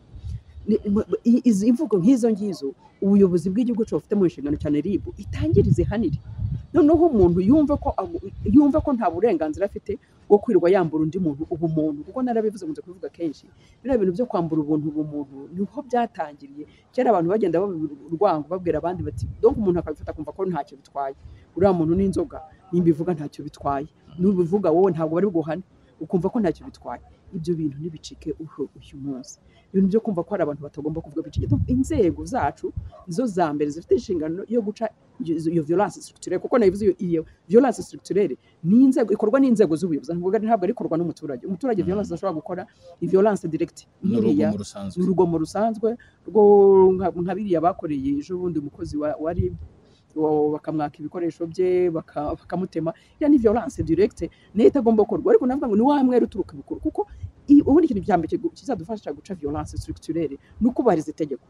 Speaker 3: Izi imvugo nk'izo ngizo ubuyobozi bw'igihugu cyacu bufite mu nshingano cyane, RIB itangirize ihanire, noneho umuntu yumve ko nta burenganzira afite bwo kwirirwa yambura undi muntu ubumuntu. Kuko narabivuze, nkunze kubivuga kenshi, biriya bintu byo kwambura ubuntu ubumuntu niho byatangiriye. Kera abantu bagenda babibura urwango babwira abandi bati donc umuntu akabifata akumva ko ntacyo bitwaye, uriya muntu n'inzoga nimbivuga ntacyo bitwaye, nubivuga wowe ntabwo bari buguhane, ukumva ko ntacyo bitwaye. Ibyo bintu ntibicike uyu munsi, ibintu byo kumva ko hari abantu batagomba kuvuga bicike. Donc inzego zacu nizo za mbere zifite inshingano yo guca iyo violence structurelle, kuko nabivuze iyo violence structurelle ni inzego ikorwa n'inzego z'ubuyobozi, ntabwo ari ikorwa n'umuturage. Umuturage violence ashobora gukora ni violence directe nk'iriya
Speaker 1: n'urugomo rusanzwe,
Speaker 3: urugomo rusanzwe rwo nka biriya bakoreye ejo bundi umukozi wa RIB, bakamwaka ibikoresho bye, bakamutema. Ya ni violence directe niyo itagomba gukorwa, ariko navuga ngo ni wa mwere uturuka ibukuru, kuko ubundi ikintu cya mbere kizadufasha guca violence structurelle ni ukubahiriza itegeko.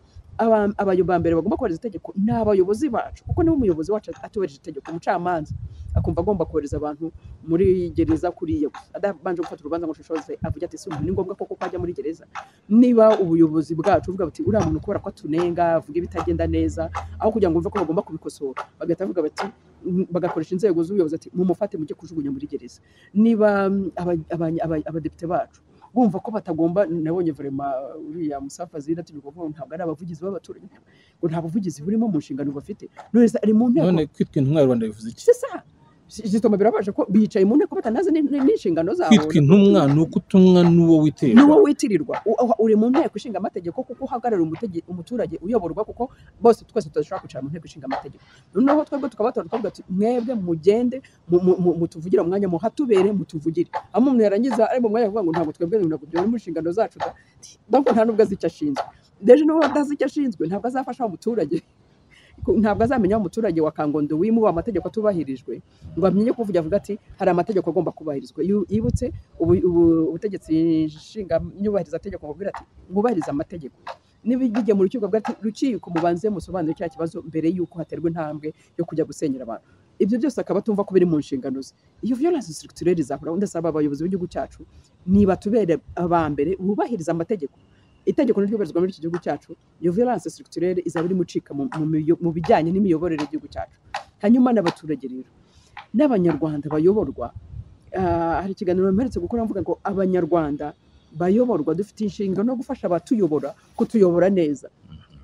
Speaker 3: Abayobozi mbere bagomba kubahiriza itegeko ni abayobozi bacu, kuko niba umuyobozi wacu atubahirije itegeko, umucamanza akumva agomba kohereza abantu muri gereza kuriya gusa adabanje gufata urubanza ngo ashishoze avuge ati si umuntu ni ngombwa koko ko ajya muri gereza. Niba ubuyobozi bwacu buvuga buti uriya muntu kubera ko atunenga avuga ibitagenda neza, aho kugira ngo bumve ko bagomba kubikosora bagahita bavuga bati bagakoresha inzego z'ubuyobozi ati mumufate mujye kujugunya muri gereza. Niba abadepite bacu bumva ko batagomba, nabonye vraiment uriya Musa Fazil atinyuka kuvuga ngo ntabwo ari abavugizi b'abaturage, ngo nta buvugizi burimo mu nshingano bafite. None se ari mu nteko?
Speaker 1: None kwitwa intumwa ya rubanda bivuze iki?
Speaker 3: C'est ça. Justement birabaje ko bicaye mu nteko batanazi n'inshingano zabo.
Speaker 1: Kwitwa intumwa ni uko utumwa n'uwo witirirwa.
Speaker 3: N'uwo witirirwa. Uri mu nteko ishinga amategeko kuko uhagararira umuturage uyoborwa, kuko bose twese tudashobora kwicara mu nteko ishinga amategeko. Noneho twebwe tukabatora tukavuga ati mwebwe mugende mutuvugire mu mwanya muhatubere mutuvugire. Aho umuntu yarangiza ari mu mwanya avuga ngo ntabwo twebwe ntabwo byo mu nshingano zacu da. Donc nta nubwo azi icyo ashinzwe. Deje n'uwo atazi icyo ashinzwe ntabwo azafasha wa muturage. Ntabwo azamenya wa muturage wa Kangondo wimuwe amategeko atubahirijwe ngo amenye kuvuga avuga ati hari amategeko agomba kubahirizwa. Iyo yibutse ubutegetsi nshinga nyubahiriza tegeko ngo ati mwubahirize amategeko. Niba bijya mu rukiko avuga ati rukiko mubanze musobanure cya kibazo mbere yuko haterwa intambwe yo kujya gusenyera abantu. Ibyo byose akaba atumva ko biri mu nshingano ze. Iyo violence structurelle izahora. Ndasaba abayobozi b'igihugu cyacu niba tubere aba mbere bubahiriza amategeko. Itegeko ntiryubahirizwa muri iki gihugu cyacu, iyo violence structurelle izaba irimo icika mu bijyanye n'imiyoborere y'igihugu cyacu. Hanyuma n'abaturage rero n'Abanyarwanda bayoborwa, hari ikiganiro mperutse gukora mvuga ngo Abanyarwanda bayoborwa dufite inshingano yo gufasha abatuyobora kutuyobora neza.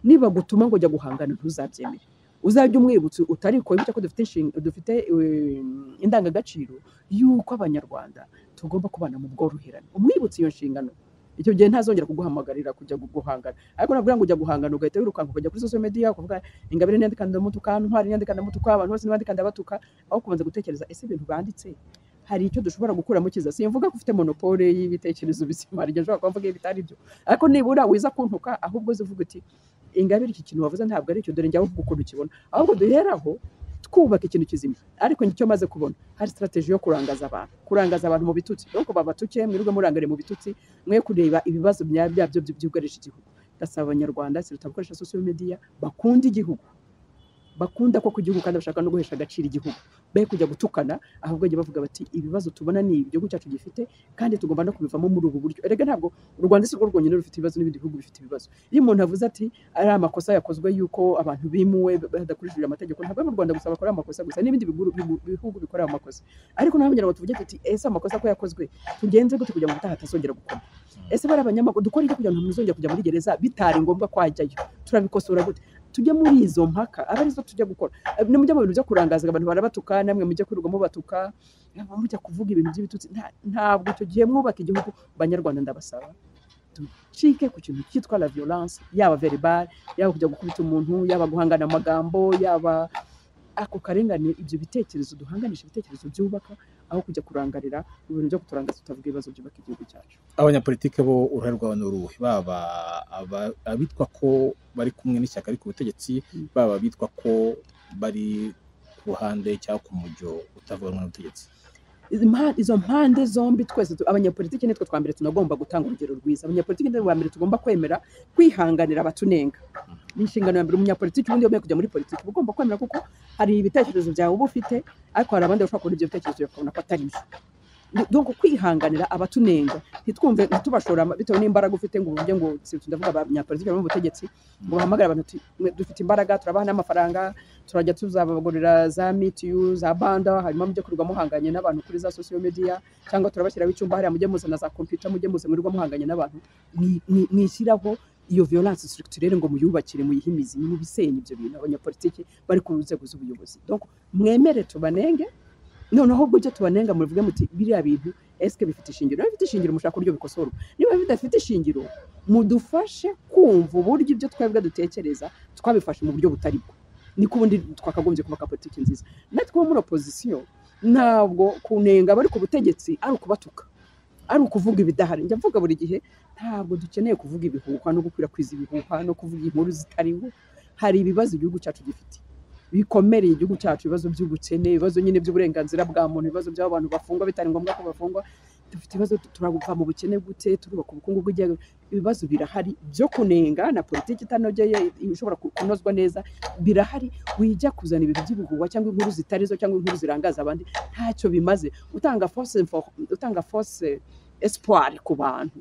Speaker 3: Niba gutuma ngo jya guhangana ntuzabyemere, uzajya umwibutsa utariko wibuke ko dufite inshinga, dufite indangagaciro y'uko Abanyarwanda tugomba kubana mu bworoherane. Umwibutse iyo nshingano, icyo gihe ntazongera kuguhamagarira kujya guhangana. Ariko nabwira ngo ujya guhangana ugahita wirukanka ukajya kuri social media ukavuga Ingabire ntiyandika ndamutuka, Ntwari ntiyandika ndamutuka, abantu bose ntibandika ndabatuka, aho kubanza gutekereza ese ibintu banditse hari icyo dushobora gukuramo kiza. Simvuga ko ufite monopole y'ibitekerezo bizima, hari igihe ushobora kuba mvuga ibitari byo, ariko nibura wiza kuntuka ahubwo uze uvuga uti Ingabire iki kintu wavuze ntabwo ari cyo, dore njya uvuga ukuntu ukibona, ahubwo duheraho twubaka ikintu kizima. Ariko icyo maze kubona hari strategy yo kurangaza abantu, kurangaza abantu mu bitutsi, donc babatuke mwirirwe murangare mu bitutsi, mwe kureba ibibazo byabyo byugarije igihugu. Ndasaba Abanyarwanda siruta gukoresha social media, bakunda igihugu, bakunda koko igihugu kandi bashaka no guhesha agaciro igihugu, be kujya gutukana, ahubwo bajya bavuga bati ibibazo tubona ni igihugu cyacu gifite kandi tugomba no kubivamo muri ubu buryo. Erega ntabwo u Rwanda si rwo rwonyine rufite ibibazo, n'ibindi bihugu bifite ibibazo. Iyo umuntu avuze ati ari amakosa yakozwe yuko abantu bimuwe badakurikije amategeko, ntabwo ari mu Rwanda gusa bakora amakosa gusa, n'ibindi bihugu bikora amakosa. Ariko naho kugira ngo tuvuge tuti ese amakosa ko yakozwe tugenze gute kugira ngo ubutaha atazongera gukora? Ese bari abanyamakuru dukora iki kugira ngo ntuzongere kujya muri gereza bitari ngombwa ko wajyayo? Turabikosora gute? Tujye muri izo mpaka aba arizo tujya gukora. Nimujya mu bintu byo kurangaza abantu barabatuka, namwe mujye kwirirwa mubatuka, mujya kuvuga ibintu by'ibitutsi, ntabwo icyo gihe mwubaka igihugu. Banyarwanda ndabasaba Ducike ku kintu cyitwa la violence, yaba verbal, yaba kujya gukubita umuntu, yaba guhangana amagambo, yaba ako karengane. Ibyo bitekerezo duhanganisha ibitekerezo byubaka, aho kujya kurangarira mu bintu byo kuturangaza tutavuga ibibazo byubaka igihugu cyacu.
Speaker 1: Abanyapolitike bo uruhare rwabo ni uruhe? Baba abitwa ko bari kumwe n'ishyaka riri ku butegetsi, baba abitwa ko bari ku ruhande cyangwa ku mujyo utavuga rumwe n'ubutegetsi.
Speaker 3: Izo mpande zombi, twese abanyapolitiki nitwe twa mbere tunagomba gutanga urugero rwiza. Abanyapolitiki nitwe ba mbere tugomba kwemera kwihanganira abatunenga. Ni inshingano ya mbere umunyapolitiki ubundi wemeye kujya muri politiki uba ugomba kwemera, kuko hari ibitekerezo byawe uba ufite, ariko hari abandi bashobora kubona ibyo bitekerezo bakabona ko atari byo. Donc kwihanganira abatunenga, ntitwumve, ntitubashora bitewe n'imbaraga ufite ngo uvuge ngo si ndavuga abanyapolitiki bari mu butegetsi, ngo bahamagare abantu uti, "Mwe dufite imbaraga, turabaha n'amafaranga, turajya tuzabagurira za mitiyu za banda, hanyuma mujye kwirirwa muhanganye n'abantu kuri za social media, cyangwa turabashyiraho icyumba hariya, mujye muzana za computer, mujye muze mwirirwa muhanganye n'abantu." Mwishyiraho iyo violence structurelle ngo muyubakire, muyihe imizi, ni mubisenye ibyo bintu. Abanyapolitiki bari ku nzego z'ubuyobozi, donc mwemere tubanenge. Noneho ubwo ibyo tubanenga muvuge muti biriya bintu eske bifite ishingiro? Niba bifite ishingiro, mushaka uburyo bikosorwa. Niba bidafite ishingiro, mudufashe kumva uburyo ibyo twebwe dutekereza twabifashe mu buryo butari bwo. Niko ubundi twakagombye kubaka politiki nziza. Natwe bo muri opposition, ntabwo kunenga abari ku butegetsi ari ukubatuka, ari ukuvuga ibidahari. Njya mvuga buri gihe, ntabwo dukeneye kuvuga ibihuha no gukwirakwiza ibihuha no kuvuga inkuru zitariho. Hari ibibazo igihugu cyacu gifite bikomereye igihugu cyacu, ibibazo by'ubukene, ibibazo nyine by'uburenganzira bwa muntu, ibibazo by'abantu bafungwa bitari ngombwa ko bafungwa. Dufite ibibazo, turava mu bukene gute, turubaka ubukungu bw'igihugu? Ibibazo birahari byo kunenga, na politiki itanogeye ishobora kunozwa neza birahari. Wijya kuzana ibintu by'ibihuha cyangwa inkuru zitari zo cyangwa inkuru zirangaza abandi, ntacyo bimaze. Utanga fausse espoir ku bantu,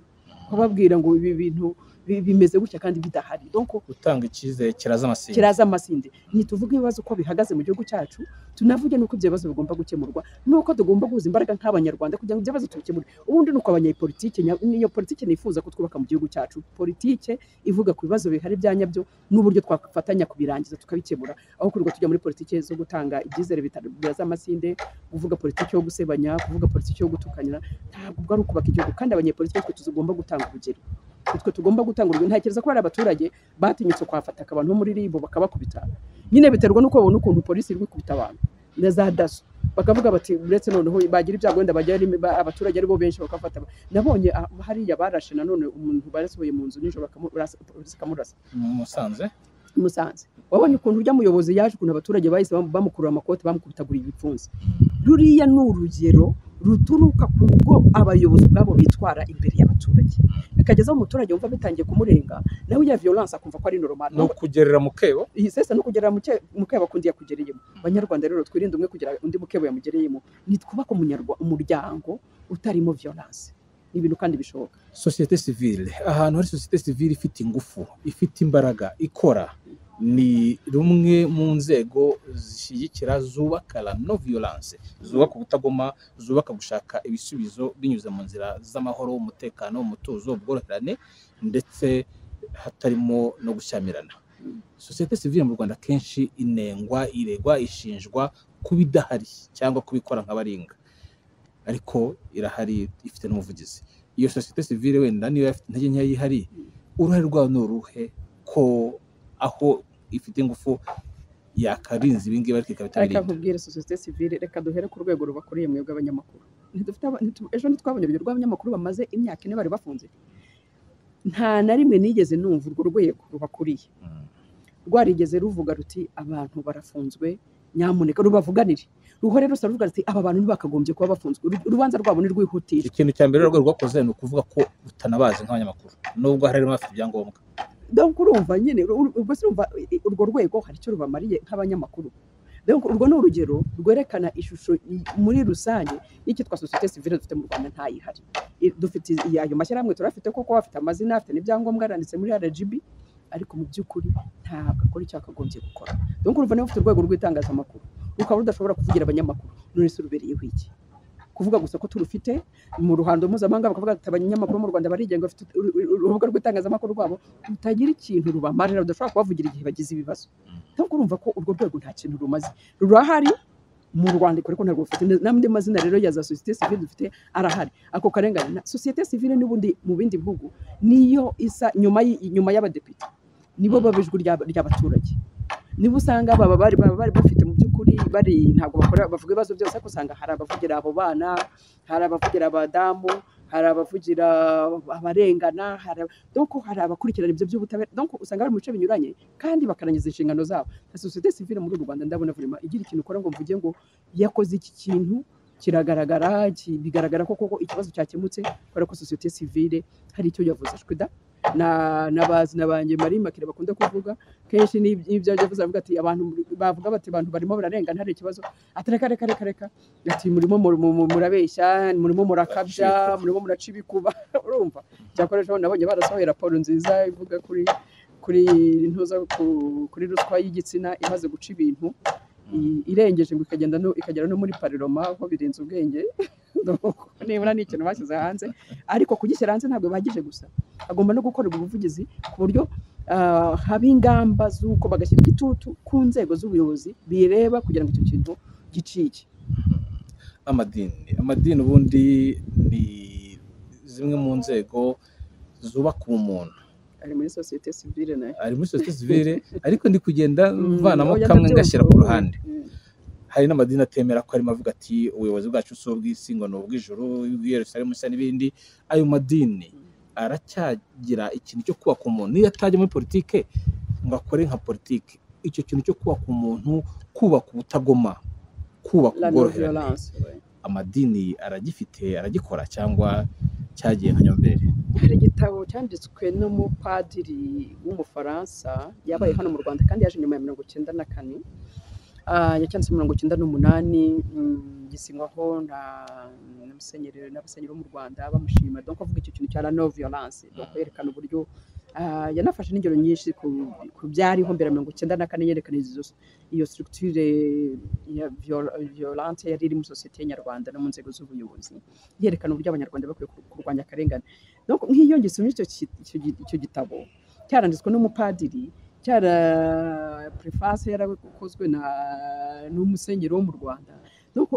Speaker 3: kubabwira ngo ibi bintu bimeze gutya kandi bidahari. Donc
Speaker 1: gutanga icyizere kiraza amasinde.
Speaker 3: Kiraza amasinde. Ntituvuge ibibazo uko bihagaze mu gihugu cyacu, tunavuge n'uko ibyo bibazo bigomba gukemurwa, n'uko tugomba guhuza imbaraga nk'Abanyarwanda kugira ngo ibyo bibazo tubikemure. Ubundi ni uko abanyepolitike niyo politike nifuza ko twubaka mu gihugu cyacu, politike ivuga ku bibazo bihari bya nyabyo n'uburyo twafatanya kubirangiza tukabikemura, aho kwirirwa tujya muri politike zo gutanga ibyizere biraza amasinde, kuvuga politike yo gusebanya, kuvuga politike yo gutukanyira. Ntabwo ubwo ari ukubaka igihugu. Kandi abanyepolitike twe tugomba gutanga urugero, twe tugomba gutanga urugero. Ntekereza ko hari abaturage batinyutse kwafataka abantu bo muri RIB bakabakubita. Nyine biterwa n'uko babona ukuntu polisi iri gukubita abantu na za DASSO, bakavuga bati uretse noneho bagira ibyago wenda bagira abaturage ari bo benshi bakafata. Nabonye hariya barashe nanone umuntu barasohoye mu nzu nijoro, polisi ikamurasa.
Speaker 1: Mu Musanze.
Speaker 3: I Musanze wabonye ukuntu urya muyobozi yaje, ukuntu abaturage bahise bamukurura amakote, bamukubitagura ibipfunsi. Ruriya ni urugero ruturuka ku bwo abayobozi ubwabo bitwara imbere y'abaturage, bikageza aho umuturage wumva bitangiye kumurenga, nawe ya violence akumva ko ari normal.
Speaker 1: No kugerera mu kebo.
Speaker 3: Iyi sesa no kugera mu kebo kundi yakugereyemo. Banyarwanda rero, twirinde umwe kugira undi mu kebo yamugereyemo. Nitwubake umuryango utarimo violence. Ni ibintu kandi bishoboka.
Speaker 1: Société civile, ahantu hari société civile ifite ingufu, ifite imbaraga, ikora, ni rumwe mu nzego zishyigikira, zubaka la non violence, zubaka ubutagoma, zubaka gushaka ibisubizo binyuze mu nzira z'amahoro, umutekano, umutuzo, ubworoherane, ndetse hatarimo no gushyamirana. Société civile mu Rwanda kenshi inengwa, iregwa, ishinjwa kuba idahari cyangwa kubikora nk'abaringa, ariko irahari, ifite n'umuvugizi. Iyo société civile wenda niyo ifite intege nkeya ihari, uruhare rwayo ni uruhe, ko aho ifite ingufu yakarinze ibi ngibi ariko ikaba
Speaker 3: Reka
Speaker 1: itabirinda?
Speaker 3: nkubwire, société civile, reka duhere ku rwego rubakuriye mwebwe abanyamakuru. Ntidufite ejo ntitwabonye urugero rw'abanyamakuru bamaze imyaka 4 bari bafunze? Nta na rimwe nigeze numva urwo rwego rubakuriye rwarigeze ruvuga ruti abantu barafunzwe, nyamuneka rubavuganire, ruhore rusa ruvuga ruti aba bantu ntibakagombye kuba bafunzwe, urubanza rwabo ntirwihutishwe.
Speaker 1: Ikintu cya mbere urwego rwakoze ni ukuvuga ko rutanabazi nk'abanyamakuru, nubwo hari bafite ibyangombwa.
Speaker 3: Donc urumva nyine, ubwo se urumva urwo rwego hari icyo rubamariye nk'abanyamakuru? Donc urwo ni urugero rwerekana ishusho muri rusange y'icyitwa société civile dufite mu Rwanda. Ntayihari. Dufite ayo mashyirahamwe, turafite koko, afite amazina, afite n'ibyangombwa, aranditse muri RGB, ariko mu by'ukuri ntabwo akora icyo akagombye gukora. Donc urumva, niba ufite urwego rw'itangazamakuru rukaba rudashobora kuvugira abanyamakuru, none se rubereyeho iki? Kuvuga gusa ko turufite mu ruhando mpuzamahanga, bakavuga ati abanyamakuru mu Rwanda barigenga, bafite urubuga rw'itangazamakuru rwabo, rutagira ikintu rubamarira, rudashobora kubavugira igihe bagize ibibazo. Donc urumva ko urwo rwego nta kintu rumaze. Rurahari. Mu rwandiko, ariko ntabwo bufite n'andi mazina rero ya za société civile dufite arahari. Ako karengane na société civile n'ubundi mu bindi bihugu niyo isa nyuma y'abadepite, nibo baba ijwi ry'abaturage. Niba usanga baba bari bafite mu by'ukuri bari, ntabwo bakora bavuga ibibazo byose, ariko usanga hari abavugira abo bana, hari abavugira abadamu, hari abavugira abarengana, hari donc hari abakurikirana ibyo by'ubutabera. Donc usanga bari mu bice binyuranye kandi bakarangiza inshingano zabo. Na société civile muri uru Rwanda ndabona vraiment igira ikintu ukora ngo mvuge ngo yakoze iki kintu kiragaragara, bigaragara ko koko ikibazo cyakemutse kubera ko société civile hari icyo yavuze. Shwida na n'abazi na banjye Marie Immaculée bakunda kuvuga kenshi n'ibyo yavuze, avuga ati abantu bavuga bati abantu barimo bararengana, hari ikibazo, ati reka reka reka reka, ati murimo murabeshya, murimo murakabya, murimo muraca ibikuba. Urumva, cyakora ejo nabonye barasohoye raporo nziza ivuga kuri ntuza kuri ruswa y'igitsina imaze guca ibintu, irengeje ngo ikagenda no ikagera no muri parlement, aho birenze ubwenge. Donc, nibura ni ikintu bashyize hanze, ariko kugishyira hanze ntabwo bihagije gusa, agomba no gukorerwa ubuvugizi ku buryo haba ingamba z'uko bagashyira igitutu ku nzego z'ubuyobozi bireba kugira ngo icyo kintu gicike.
Speaker 1: Amadini ubundi ni zimwe mu nzego zubaka ubumuntu.
Speaker 3: Ari muri société civile nayo.
Speaker 1: Ari muri société civile, ariko ndi kugenda mvanamo
Speaker 3: Oya,
Speaker 1: kamwe
Speaker 3: ndabyumva.
Speaker 1: ngashyira ku ruhande. Hari n'amadini atemera ko arimo avuga ati ubuyobozi bwacu si ubw'isi, ngo ni ubw'ijuru, ubw'i Yerusalemu nshya n'ibindi. Ayo madini aracyagira ikintu cyo kubaka umuntu, niyo atajya muri politike ngo akore nka politike, icyo kintu cyo kubaka umuntu, kubaka ubutagoma, kubaka
Speaker 3: La non
Speaker 1: ubworoherane,
Speaker 3: violence, ouais.
Speaker 1: amadini aragifite, aragikora, cyangwa cyagiye nka nyomberi?
Speaker 3: Hari igitabo cyanditswe n'umupadiri w'Umufaransa yabaye hano mu Rwanda kandi yaje nyuma ya 94. Yacyanditse 98, gisinywaho na musenyeri n'abasenyeri bo mu Rwanda bamushima. Donc avuga icyo kintu cya la non violence, donc yerekana uburyo yanafashe n'ingero nyinshi ku byariho mbere ya 94, yerekana iyo structure ya violente yari iri muri sosiyete nyarwanda no mu nzego z'ubuyobozi, yerekana uburyo Abanyarwanda bakwiye kurwanya akarengane. Donc nk'iyo ngisomye icyo gitabo cyaranditswe n'umupadiri, cyara préface yarakozwe na n'umusenyeri wo mu Rwanda, donc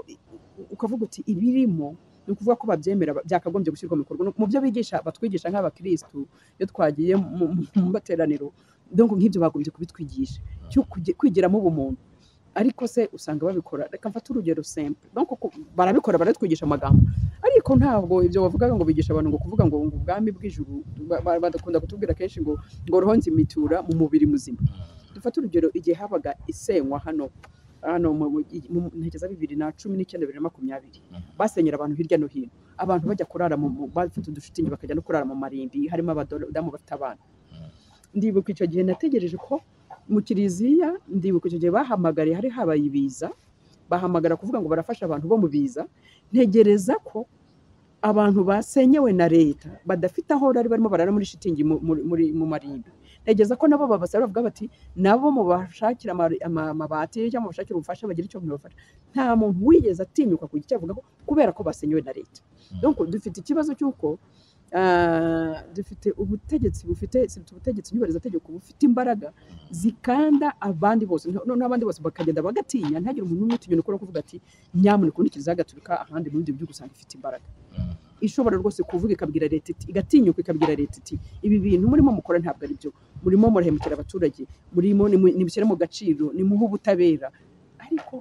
Speaker 3: ukavuga uti ibirimo ni ukuvuga ko babyemera, byakagombye gushyirwa mu bikorwa mu byo bigisha, batwigisha nk'abakirisitu iyo twagiye mu materaniro. Donc nk'ibyo bagombye kubitwigisha cyo kwigiramo ubumuntu, ariko se usanga babikora? Reka mfate urugero simple. Donc barabikora, baratwigisha amagambo, ariko ntabwo ibyo bavugaga ngo bigisha abantu ngo kuvuga ngo ubwami bw'ijuru, badakunda kutubwira kenshi ngo roho nzima itura mu mubiri muzima. Dufate urugero igihe habaga isenywa hano ntekereza 2019, 2020, basenyera abantu hirya no hino, abantu bajya kurara bafite udushitingi bakajya no kurara mu marimbi, harimo abadamu bafite abana. Ndibuka icyo gihe nategereje ko mu kiliziya, ndibuka icyo gihe bahamagariye, hari habaye ibiza, bahamagara kuvuga ngo barafasha abantu bo mu biza. Ntegereza ko abantu basenyewe na leta badafite aho bari, barimo barara muri shitingi mu marimbi, ntegereza ko nabo babasaba, bavuga bati nabo mubashakira amabati cyangwa mubashakira ubufasha, bagira icyo mubafasha. Nta muntu wigeze atinyuka kugira icyo avugaho kubera ko basenyewe na leta. Donc dufite ikibazo cy'uko dufite ubutegetsi bufite, si ubutegetsi nyubahirizategeko bufite imbaraga zikanda abandi bose, noneho abandi bose bakagenda bagatinya, ntihagire umuntu n'umwe utinya ukora kuvuga ati nyamuneka. Ubundi Kiliziya Gatolika ahandi mu bindi bihugu usanga ifite imbaraga, ishobora rwose kuvuga ikabwira leta iti, igatinyuka ikabwira leta iti ibi bintu murimo mukora ntabwo ari byo, murimo murahemukira abaturage, murimo nimushyire mu gaciro, nimuhe ubutabera. Ariko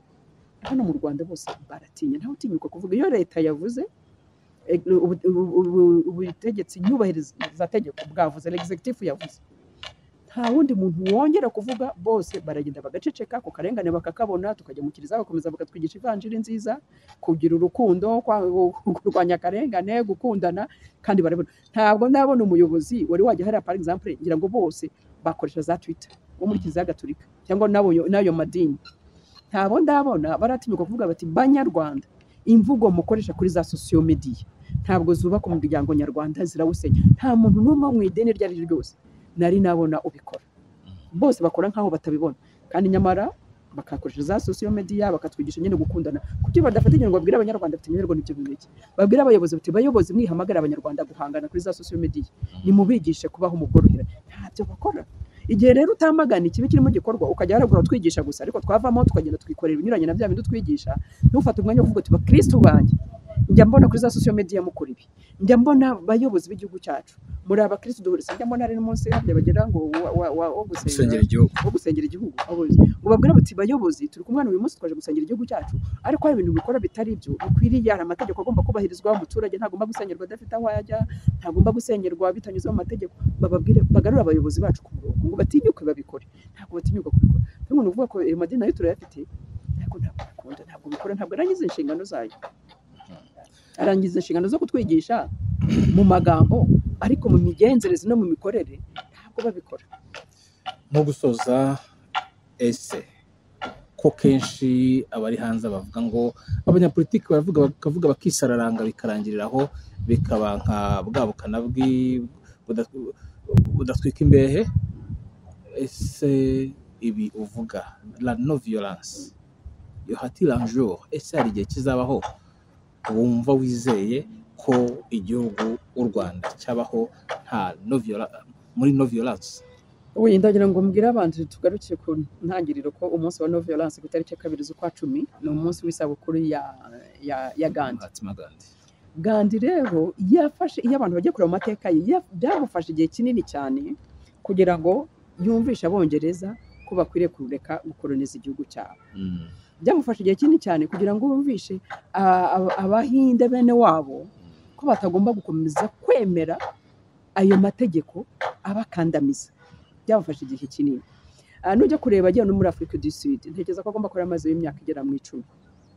Speaker 3: hano mu Rwanda bose baratinya, ntawe utinyuka kuvuga. Iyo leta yavuze, ubutegetsi nyubahirizategeko bwavuze, l'executif yavuze, nta wundi muntu wongera kuvuga, bose baragenda bagaceceka, ku karengane bakakabona. Tukajya mu kiliziya bagakomeza bakatwigisha ivanjiri nziza, kugira urukundo, kurwanya akarengane, gukundana, kandi barabona. Ntabwo ndabona umuyobozi wari wajya hariya, par exemple, ngira ngo bose bakoresha za Twitter wo muri Kiliziya Gatolika cyangwa n'ayo madini, ntabo ndabona baratinyuka kuvuga bati Banyarwanda, imvugo mukoresha kuri za social media ntabwo zubaka umuryango nyarwanda, zirawusenya. Nta muntu n'umwe mu idini iryo ari ryo ryose nari nabona ubikora. Bose bakora nk'aho batabibona, kandi nyamara bakakoresha za social media bakatwigisha nyine gukundana. Kuki badafata ngo babwire Abanyarwanda bati Abanyarwanda ibyo bintu iki, babwire abayobozi bati bayobozi, mwihamagara Abanyarwanda guhangana kuri za social media, nimubigishe kubaho mu bworoherane? Ntabyo bakora. Igihe rero utamagana ikibi kirimo gikorwa, ukajya haragura twigisha gusa, ariko twavamo tukagenda twikorera ibinyuranye na bya bindi utwigisha, ntufate umwanya wo kuvuga uti bakristo banjye, njya mbona kuri za social media mukora ibi, njya mbona abayobozi b'igihugu cyacu muri abakristo duhuriza, njya mbona hari n'umunsi harya bagira ngo wo
Speaker 1: gusengera igihugu,
Speaker 3: wo gusengera igihugu, ngo babwire bati bayobozi turi kumwe uyu munsi twaje gusengera igihugu cyacu, ariko hari ibintu bikora bitari ibyo bikwiriye, hari amategeko agomba kubahirizwa, umuturage ntagomba gusengerwa adafite aho ajya, ntagomba gusengerwa bitanyuze mu mategeko. Bababwire bagarure abayobozi bacu ku murongo ngo batinyuke babikore. Ntabwo batinyuka kubikora. N'umuntu uvuga ko ayo madini nayo turayafite, ariko ntabwo bikunda, ntabwo bikora, ntabwo arangiza inshingano zayo. Arangiza inshingano zo kutwigisha mu magambo, ariko mu migenzereze no mu mikorere ntabwo babikora.
Speaker 1: Mu gusoza, ese ko kenshi abari hanze bavuga ngo abanyapolitiki baravuga bakavuga bakisararanga bikarangiriraho, bikaba nka bwa bukana budatwika imbehe, ese ibi uvuga la non violence y aura-t-il un jour, ese hari igihe kizabaho wumva wizeye ko igihugu u Rwanda cyabaho nta no violence, muri no violence?
Speaker 3: Ubu ndagira ngo mbwire abantu tugaruke ku ntangiriro ko umunsi wa no violence ku itariki ya 2 z'ukwa 10 ni umunsi w'isabukuru ya Gandhi.
Speaker 1: Mahatma Gandhi.
Speaker 3: Gandhi rero yafashe, iyo abantu bagiye kureba amateka ye, byamufashe igihe kinini cyane kugira ngo yumvishe Abongereza ko bakwiriye kureka gukoloniza igihugu cyabo. Byamufashe igihe kinini cyane kugira ngo bumvishe Abahinde bene wabo ko batagomba gukomeza kwemera ayo mategeko abakandamiza. Byamufashe igihe kinini. Nujya kureba agiye no muri Afrique du Sud, ntekereza ko agomba gukora amaze y'imyaka igera mu 10.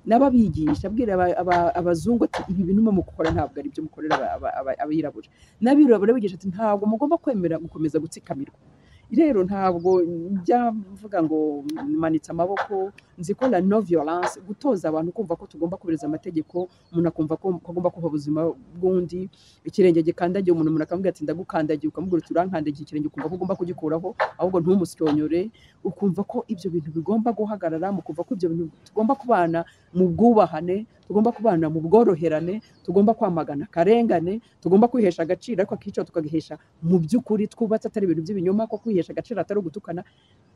Speaker 3: N'ababigisha abwira abazungu ati ibi bintu mukora ntabwo ari byo mukorera abirabura. N'abirabura bigisha ati ntabwo mugomba kwemera gukomeza gutsikamirwa. Rero ntabwo njya mvuga ngo manitse amaboko, nzi ko la non violence gutoza abantu kumva ko tugomba kubahiriza amategeko, umuntu akumva ko agomba kuba ubuzima bw'undi, ikirenge gikandagiye umuntu, umuntu akamubwira ati ndagukandagiye, ukamubwira uti urankandagiye ikirenge, ukumva ko ugomba kugikuraho ahubwo ntumusyonyore, ukumva ko ibyo bintu bigomba guhagarara, mukumva ko ibyo bintu tugomba kubana mu bwubahane, tugomba kubana mu bworoherane, tugomba kwamagana akarengane, tugomba kwihesha agaciro, ariko akico tukagihesha mu by'ukuri twubatse, atari ibintu by'ibinyoma, ko kwihesha agaciro atari ugutukana.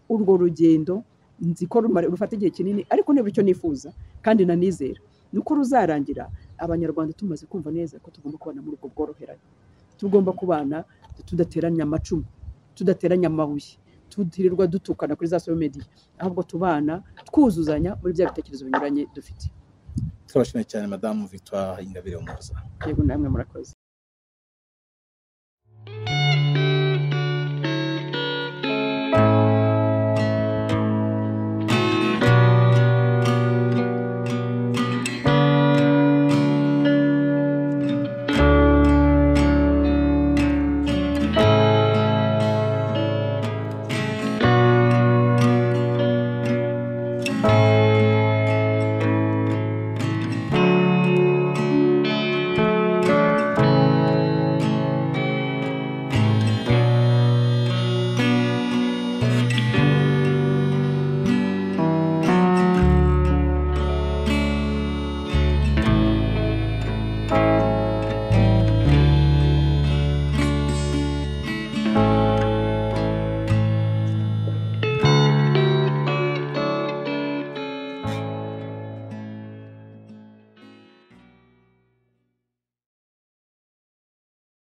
Speaker 3: Urwo rugendo nzi ko rufata igihe kinini, ariko niba icyo nifuza kandi nanizera nuko ruzarangira Abanyarwanda tumaze kumva neza ko tugomba kubana muri ubwo bworoherane, tugomba kubana tudateranya amacumu, tudateranya amabuye, tutirirwa dutukana kuri za social media, ahubwo tubana twuzuzanya muri bya bitekerezo binyuranye dufite.
Speaker 1: Turabashimiye cyane Madamu Victoire Ingabire Umuhoza.
Speaker 3: Yego namwe murakoze.